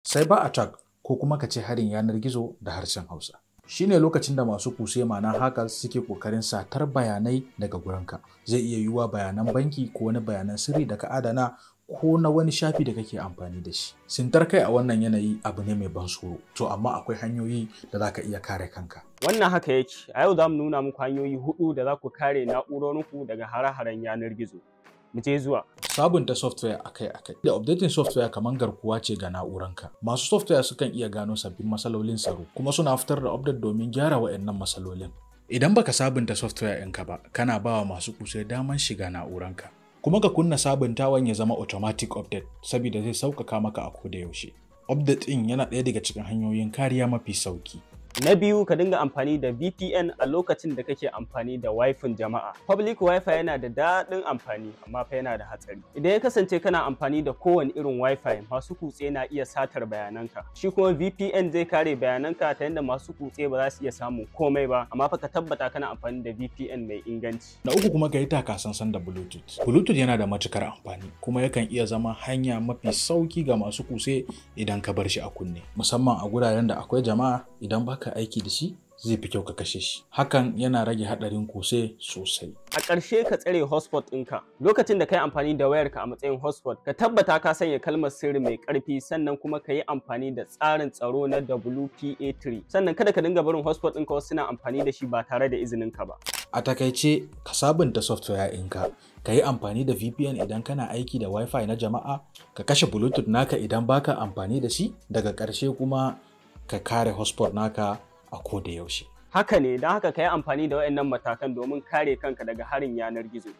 Cyber attack, ko kuma ka ce harin yanar gizo da harshen Hausa, shine lokacin da masu kutse, ma'ana hackers, suke kokarin satar bayanai daga gurinka. Zai iya yiwuwa bayanan banki ko wani bayanan sirri da ka adana ko na wani shafi da kake amfani da shi. Tsintar kai a wannan yanayi abu ne mai ban tsoro. To amma akwai hanyoyi da za ka iya kare kanka. Wannan haka yake, a yau za mu nuna muku hanyoyi huɗu da za ku kare na'urorinku daga hare-haren yanar gizo. Mu je zuwa. Sabunta software akai-akai. Da updating software kamar garkuwa ce ga na'uranka. Masu software sukan iya gano sabbin matsalolin tsaro kuma suna fitar da update domin gyara waɗannan matsalolin. Idan baka sabunta software ɗinka ba, kana ba wa masu kutse daman shiga na'uranka. Kuma ka kunna sabuntawan ya zama automatic update saboda zai sauƙaƙa maka a koda yaushe. Update ɗin yana ɗaya daga cikin hanyoyin kariya mafi sauki. Na biyu, ka dinga amfani da VPN a lokacin da kake amfani da Wi-Fi jama'a. Public Wi-Fi yana da daɗin amfani, amma fa yana da hatsari. Idan ya kasance kana amfani da kowane irin Wi-Fi, masu kutse na iya satar bayananka. Shi kuma VPN zai kare bayananka ta yadda masu kutse ba za su iya samun komai ba, amma fa ka tabbata kana amfani da VPN mai inganci. Na uku kuma, ka yi taka tsantsan da Bluetooth. Bluetooth yana da matukar amfani kuma yakan iya zama hanya mafi sauki ga masu kutse idan ka bar shi a kunne. Musamman a guraren da akwai jama'a, idan baka aiki da shi, zai fi kyau ka kashe shi. Hakan yana rage haɗarin kutse sosai. A ƙarshe, ka tsare hotspot ɗinka. Lokacin da ka yi amfani da wayarka a matsayin hotspot, ka tabbata ka sanya kalmar sirri mai ƙarfi, sannan kuma ka yi amfani da tsarin tsaro na WPA3. Sannan kada ka dinga barin hotspot ɗinka wasu suna amfani da shi ba tare da izinin ka ba. A takaice, ka sabunta software ɗinka, ka yi amfani da VPN idan kana aiki da Wi-Fi na jama'a, ka kashe Bluetooth naka idan baka amfani da shi, daga ƙarshe kuma ka kare hotspot naka a koda yaushe. Haka ne, don haka ka yi amfani da waɗannan matakan domin kare kanka daga harin yanar gizo.